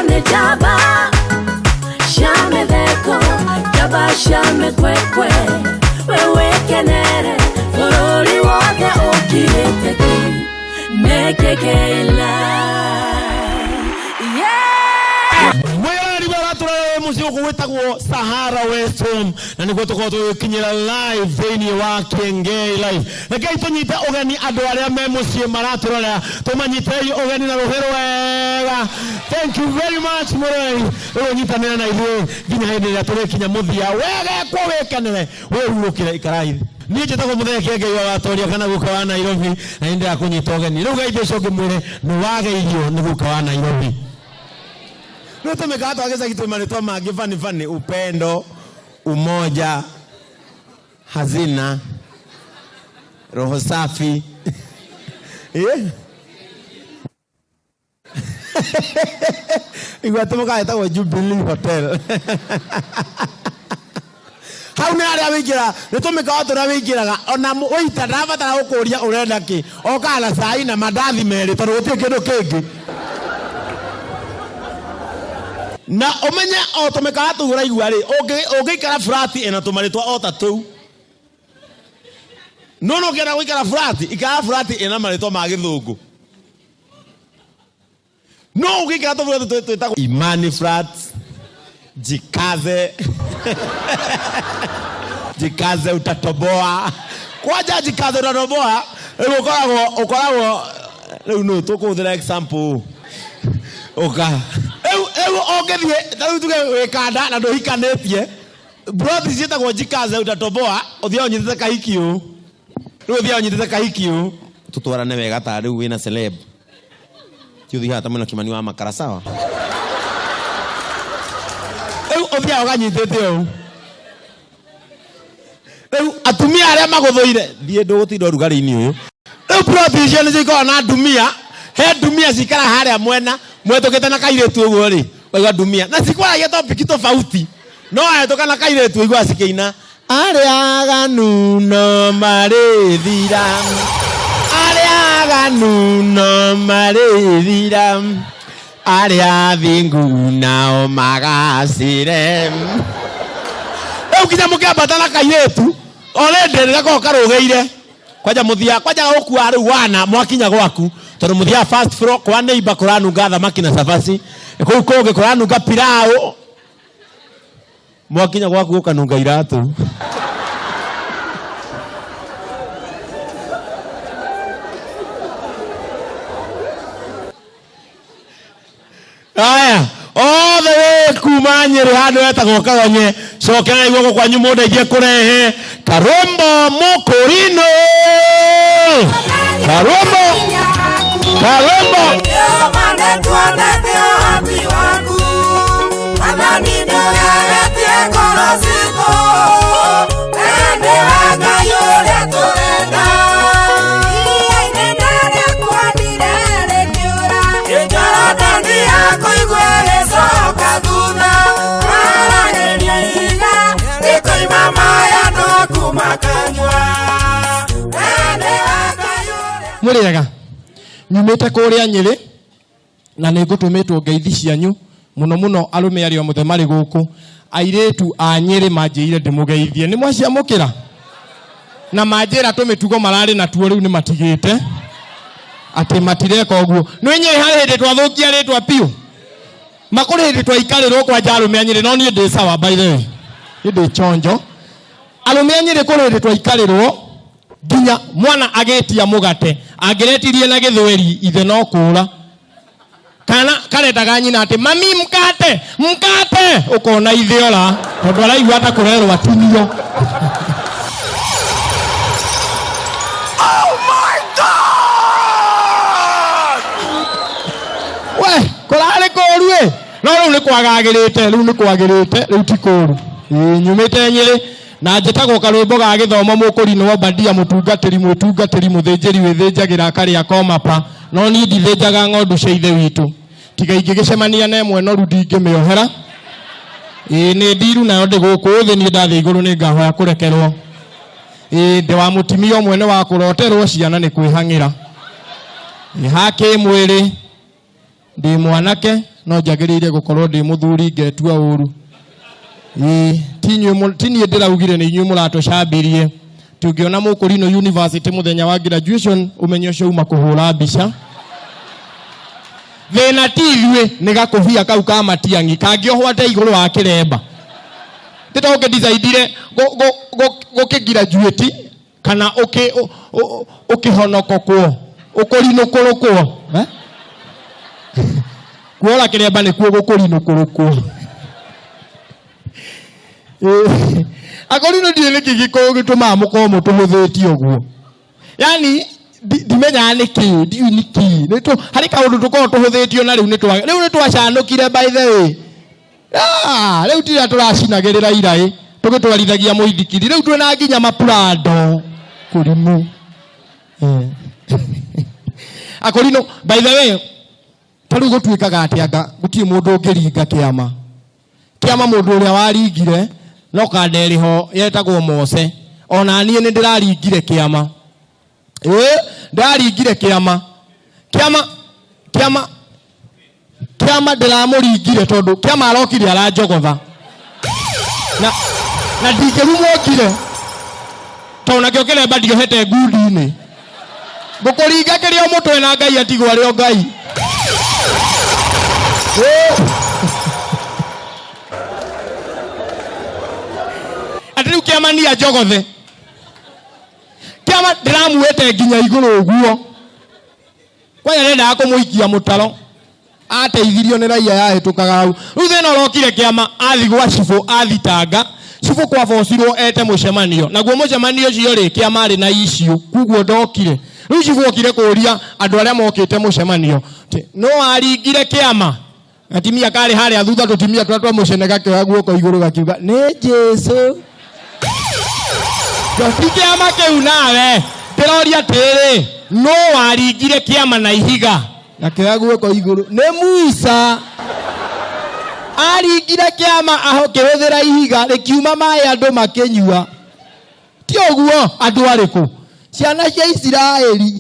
Nĩ njamba cia mĩtheko, njamba cia mĩkwekwe, we wĩkenere bũrũri wothe ũkirĩte ki nĩ Kĩengei Live. Yeah! Mwĩroreri wa ratũrore mũciĩ gũkũ gwĩtagwo Sahara West Home, na nĩguo tũkorwo tũgĩkinyĩra live thĩinĩ wa Kĩengei Live. Rekei tũnyite ũgeni andũ arĩa me mũciĩ maratũrorera, tũmanyitei ũgeni na rũhĩ rwega. Thank you very much mũroreri, rĩu ũnyitanĩre na ithuĩ nginya hĩndĩ ĩrĩa tũrĩkinya mũthia. Wegekwo wĩkenere, wĩhurũkĩre, ikarai thĩ. Niĩ njĩtagwo Mũthee Kĩengei wa Watoria kana guka wa Nairobi, na nĩ ndĩrakũnyita ũgeni. Rĩu geithio ũcio ũngĩ mwĩre nĩ wageithio nĩ guka wa Nairobi. Rĩu tũmĩkaga twa gĩcagi twĩ marĩtwa mangĩ bani bani, upendo, umoja, hazina, roho safi. Eh? Igua atĩ mũkagetagwo Jubilee Hotel. Hau nĩ harĩa wĩingĩra, nĩ tũmĩkawa tũrĩa wĩingĩraga, ona waiter ndarabatara gũkũria ũrenda kĩ, okaga na cai na mandathi merĩ tondũ gũtirĩ kĩndũ kĩngĩ. Na ũmenye o tũmĩkawa tũu ũraigua rĩ, ũngĩikara flat ĩna tũmarĩtwa o ta tũu. No no ũngĩenda gũikara flat, ikara flat ĩna marĩtwa ma gĩthũngũ. No ũngĩikara tũflat twĩtagwo Imani flat, Jikaze. Jikaze utatoboa. Kwanja jikaze utatoboa, rĩu ũkoragwo rĩu nũ tũkũhũthĩra example ũka. Rĩu ũngĩthiĩ, ta rĩu tuge wĩ kanda na ndũhikanĩtie, plot ciĩtagwo jikaze utatoboa, ũthiaga ũnyitĩte kahiki ũũ. Rĩu ũthiaga ũnyitĩte kahiki ũũ. Tũtwarane wega ta rĩu wĩna celeb. Ti ũthiĩ haha ta mwĩna Kimani wa makara, sawa? Rĩu ũthiaga ũkanyitĩte ũũ. Rĩu atumia arĩa magũthũire, thiĩ ndũgũtinda ũrugarĩ-inĩ ũyũ. Rĩu plot icio nĩcio ikoragwo na ndumia, he ndumia cikara harĩa mwena, mwetũkĩte na kairĩtu ũguo rĩ, ũkaigua ndumia. Na cikwaragia topic tofauti. No wahĩtũka na kairĩtu ũiguaga cikĩina, arĩa aganu no marĩthira, arĩa aganu no marĩthira, arĩa athingu nao magacĩre. Rĩu nginya mũkĩambata na kairĩtu, already nĩ gakoragwo karũgĩire. Kwanja mũthia, kwanja gũkua rĩu wana mwakinya gwaku, tondũ mũthiaga first floor kwa neighbor kũranunga thamaki na cabaci, kũu kũngĩ kũranunga pilau, mwakinya gwaku gũkanunga iratũ. Aya, othe wĩ kuma Nyĩrĩ handũ hetagwo Kagonye, cokerai guoko kwanyu mũndeithie kũrehe Karũmbo Mũkũrinũ. Karũmbo, Karũmbo. Mũrĩega, nyumĩte kũrĩa Nyĩrĩ na nĩ ngũtũmĩtwo ngeithi cianyu mũno mũno arũme arĩa othe marĩ gũkũ. Airĩtu a Nyĩrĩ manjĩire ndĩmũgeithie, nĩ mwaciamũkĩra? Na manjĩra tũmĩtugo mararĩ natuo rĩu nĩ matigĩte atĩ matireka ũguo. Nĩ Nyĩrĩ harĩ hĩndĩ twathũkia rĩtwa biũ, makũrĩ hĩndĩ twaikarĩrwo kwanja arũme a Nyĩrĩ, no niĩ ndĩ sawa by the way, niĩ ndĩ chonjo. Arũme a Nyĩrĩ kũrĩ hĩndĩ twaikarĩrwo nginya mwana agĩtia mũgate angĩretirie na gĩthweri ithe no kũra, kana karetaga nyina atĩ mami mkate mkate, ũkona ithe ora tondũ araigua ta kũrerwo atinio. Oh my God! We kũrarĩ kũru ĩ, no rĩu nĩ kwagagĩrĩte, rĩu nĩ kwagĩrĩte, rĩu ti kũru. Ĩ, nyumĩte Nyĩrĩ na njĩtagwo karwĩmbo ga gĩthomo mũkũrinũ wa Obadia, mũtungatĩri mwĩtungatĩri mũthĩnjĩri wĩthĩnjagĩra akarĩa komapa, no niĩ ndithĩnjaga ng'ondu cia ithe witũ, tiga ingĩgĩcemania na ĩmwe noru ndingĩmĩohera. Ĩ, nĩ ndiru nayo ndĩ gũkũ thĩ, niĩ ndathiĩ igũrũ nĩ ngahoya kũrekerwo. Ĩ, ndĩ wa mũtimia ũmwe nĩ wa kũroterwo ciana nĩ kwĩhang'ĩra. Ĩ, hakĩ mwĩrĩ ndĩ mwanake No njagĩrĩire gũkorwo ndĩ mũthuri ngetua ũru. Ĩĩ, ti inyuĩ ti niĩ ndĩraugire, nĩ inyuĩ mũratũcambirie. Tũngĩona Mũkũrinũ University mũthenya wa graduation, ũmenye ũcio uma kũhũra mbica. Thĩna ti ithuĩ, nĩ gakũbia kau ka Matiang'i kangĩohwo atĩa igũrũ wa kĩremba. Ti ta ũkĩdecidire gũkĩgraduate kana ũkĩhonokokwo, ũkũrinũkũrũkwo. Eh? Kuora kĩremba nĩkuo gũkũrinũkũrũkwo. Akorino ndiũĩ nĩkĩ gĩkoragwo gĩtũmaga mũkorwo mũtũhũthĩtie ũguo. Yaani ndimenyaga nĩkĩ, ndiũĩ nĩkĩ. Harĩ kaũndũ tũkoragwo tũhũthĩtio na rĩu rĩu nĩtwacanũkire by the way. Rĩu tiria tũracinagĩrĩra iraĩ, tũgĩtwarithagia mũithikiri. Rĩu twĩna nginya mapurando. Kũrimũ. Akorino, by the way, ta rĩu gũtuĩkaga atĩ anga gũtirĩ mũndũ ũngĩringa kĩama. Kĩama mũndũ ũrĩa waringire, no kanda ĩrĩ ho yetagwo Mose. Ona niĩ nĩ ndĩraringire kĩama. Ndĩraringire kĩama. Kĩama, kĩama, kĩama ndĩramũringire tondũ kĩama arokire aranjogotha. Na ndingĩrumwo ngire. Tondũ nakĩo kĩremba ndiohete ngundi-inĩ. Ngũkũringa kĩrĩa mũtwe na Ngai atigwo arĩ o Ngai. Atĩ rĩu kĩama niĩ anjogothe. Kĩama ndĩramuĩte nginya igũrũ ũguo. Kwanja ndendaga kũmũikia mũtaro. Ateithirio nĩ raia yahĩtũkaga hau. Rĩu thĩna ũrokire kĩama athi gwa cibũ athitanga. Cibũ kwabocirwo ete mũcemanio. Naguo mũcemanio ũcio rĩ, kĩama arĩ na issue, koguo ndokire. Rĩu cibũ okire kũria andũ arĩa mokĩte mũcemanio. Atĩ, nũ waringire kĩama? Gatimia karĩ harĩa thutha, tũtimia tũrĩa twa mũcene gakĩoya guoko igũrũ gakiuga, nĩ Jesũ. Ti kĩama kĩu nawe. Ndĩroria atĩrĩ, nũ waringire kĩama na ihiga? Gakĩoya guoko igũrũ, nĩ Musa. Aringire kĩama akĩhũthĩra ihiga, rĩkiuma maĩ andũ makĩnyua. Ti ũguo, andũ arĩkũ? Ciana cia Isiraeli.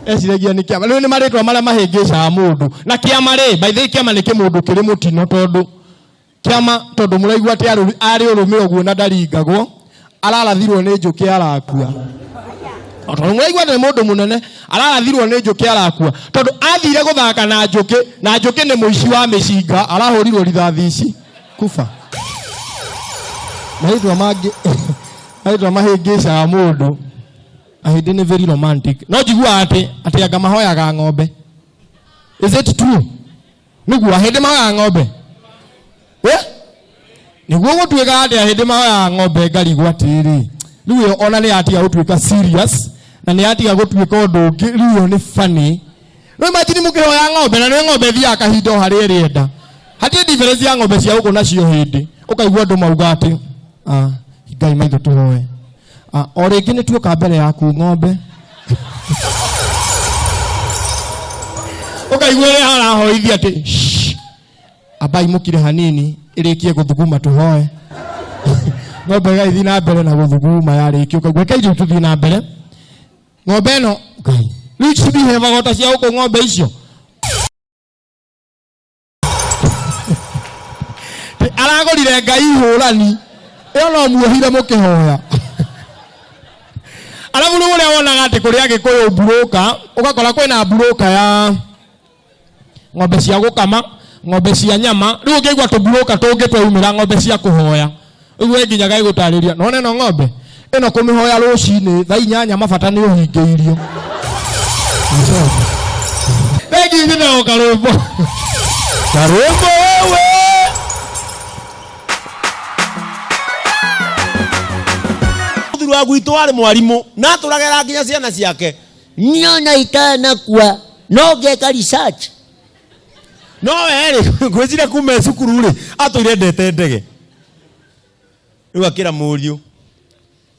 Eciragia nĩ kĩama. Rĩu nĩ marĩtwa marĩa mahĩngĩcaga mũndũ. Na kĩama rĩ, by the way, kĩama nĩ kĩmũndũ kĩrĩ mũtino tondũ kĩama, tondũ mũraigua atĩ arĩ ũrũme ũguo na ndaringagwo, ararathirwo nĩ njũkĩ arakua. Tondũ mũraigua atĩ nĩ mũndũ mũnene, ararathirwo nĩ njũkĩ arakua. Tondũ athire gũthaka na njũkĩ, na njũkĩ nĩ mũici wa mĩcinga, arahũrirwo rithathi ici. Kuba. Marĩtwa mangĩ, marĩtwa mahĩngĩcaga mũndũ. Ahĩndĩ nĩ very romantic. No njiguaga atĩ anga mahoyaga ng'ombe. Is it true? Nĩguo ahĩndĩ mahoyaga ng'ombe. Nĩguo gũtuĩkaga atĩ ahĩndĩ mahoyaga ng'ombe ngarigwo atĩrĩrĩ. Rĩu ĩyo ona nĩ yatiga gũtuĩka serious na nĩ yatiga gũtuĩka ũndũ ũngĩ, rĩu ĩyo nĩ funny. Rĩu imagine mũkĩhoya ng'ombe na nĩ ng'ombe ĩthiaga kahinda o harĩa ĩrĩenda. Hatirĩ difference ya ng'ombe cia gũkũ na cio hĩndĩ. Ũkaigua andũ mauga atĩ, Ngai maitho tũhoe. O rĩngĩ nĩ tuoka mbere yaku ng'ombe. Ũkaigua ũrĩa arahoithia atĩ, shh, ambai mũkire hanini ĩrĩkie gũthuguma tũhoe. Ng'ombe ĩgagĩthiĩ na mbere na gũthuguma yarĩkia, ũkaigua reke ithuĩ tũthiĩ na mbere. Ng'ombe ĩno, Ngai, rĩu cibihevaga ota cia gũkũ ng'ombe icio. Aragũrire Ngai hũrani, ĩyo no muohire mũkĩhoya. Arabu rĩu ũrĩa wonaga atĩ kũrĩ Agĩkũyũ mburũka, ũgakora kwĩna mburũka ya ng'ombe cia gũkama, ng'ombe cia nyama. Rĩu ũngĩigua tũmburũka tũngĩ twaumĩra ng'ombe cia kũhoya. Rĩu we nginya gaigũtarĩria, none ĩno ng'ombe ĩno kũmĩhoya rũcinĩ thaa inyanya mabata nĩ ũhingĩirio. Thengi njĩtagwo Karũmbo. Karũmbo wewe. Mũthuri wa gwitũ arĩ mwarimũ na atũragera nginya ciana ciake. Niona itanakua no ngeka research. No we rĩ, ngwĩciria kuma e cukuru rĩ, atũire endete ndege. Rĩu akĩra mũriũ,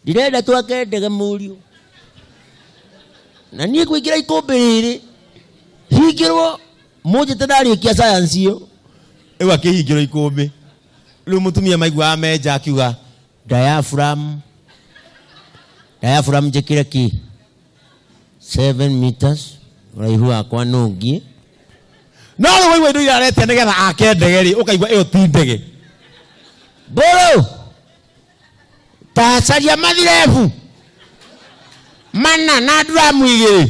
Ndĩrenda twake ndege mũriũ. Na niĩ ngũingĩra ikũmbĩ rĩrĩ, hingĩrwo mũnjĩte ndarĩkia science ĩyo. Rĩu akĩhingĩrwo ikũmbĩ. Rĩu mũtumia maiguaga menja akiuga diaphragm, diaphragm njĩkĩre kĩ? 7 meters ũraihu wakwa no ngiĩ. No rĩu waigua indo iria aretia nĩgetha ake ndege rĩ, ũkaigua ĩyo ti ndege. Mbũrũ tacaria mathirebu mana na nduramu igĩrĩ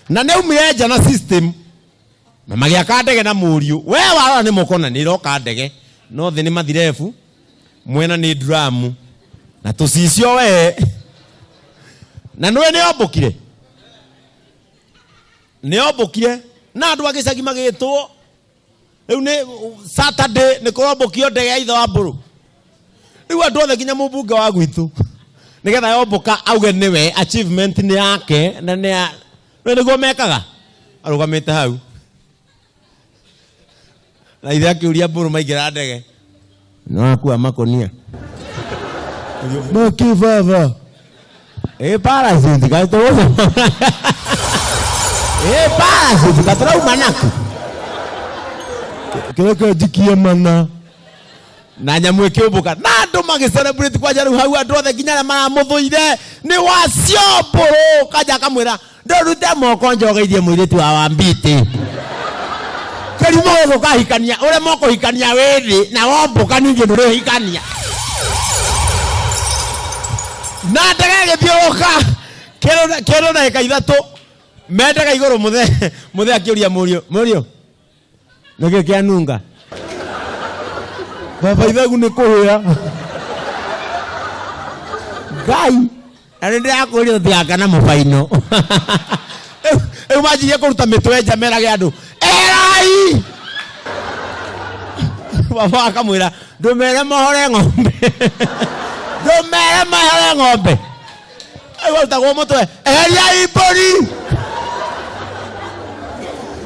na nĩ aumire nja na system na magĩaka ndege na mũriũ. We warora nĩ mũkona nĩ ĩroka ndege, no thĩ nĩ mathirebu, mwena nĩ nduramu na tũcicio we. Na nĩwe nĩ ombũkire, nĩ ombũkire na andũ a gĩcagi magĩtwo. Rĩu nĩ Saturday nĩ kũrombũkio ndege ya ithe wa mbũrũ. Rĩu andũ othe nginya mũmbunge wa gwitũ nĩgetha yombũka auge nĩwe, achievement nĩ yake na nĩ ya rĩu nĩguo mekaga, arũgamĩte hau na ithe akĩũria mbũrũ maingĩra ndege, nĩ wakua makonia Maki baba. Ĩ parachute kaĩ tũgũcemania. Ĩ parachute kaĩ tũrauma naku. Kĩreke njikie mana. Na nyamũ ĩkĩũmbũka na andũ magĩ celebrate kwanja. Rĩu hau andũ othe nginya arĩa maramũthũire nĩ wacio mbũrũ kanja akamwĩra ndũrute moko njogeithie mũirĩtu wa Wambiti. Kĩrimũ gĩkĩ ũkahikania ũrĩa mokũhikania wĩ thĩ na wombũka ningĩ ndũrĩhikania. Na ndege ĩgĩthiũrũrũka kĩndũ ndagĩka 3 mendega igũrũ. Mũthe akĩũria mũriũ, mũriũ nĩkĩ kĩanunga? Baba ithagu nĩ kũhĩa. Ngai na nĩ ndĩrakũria ũtiaka na mũbaino. Rĩu manjirie kũruta mĩtwe nja merage andũ erai. Baba akamwĩra ndũmere mohore ng'ombe, ndũmere mohore ng'ombe. Rĩu arutagwo mũtwe, eheriai mbũri.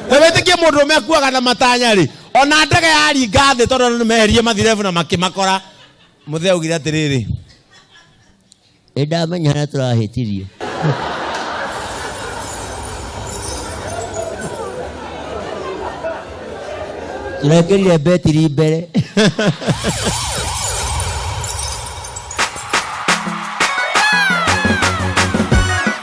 Na wĩtĩkie mũndũ ũrũme akuaga na matanya rĩ, ona ndege yaringa thĩ tondũ andũ nĩmeherie mathirebu na makĩmakora. Mũthee augire atĩrĩrĩ, Nĩ ndamenya harĩa tũrahĩtirie. Tũrekĩrire betiri mbere.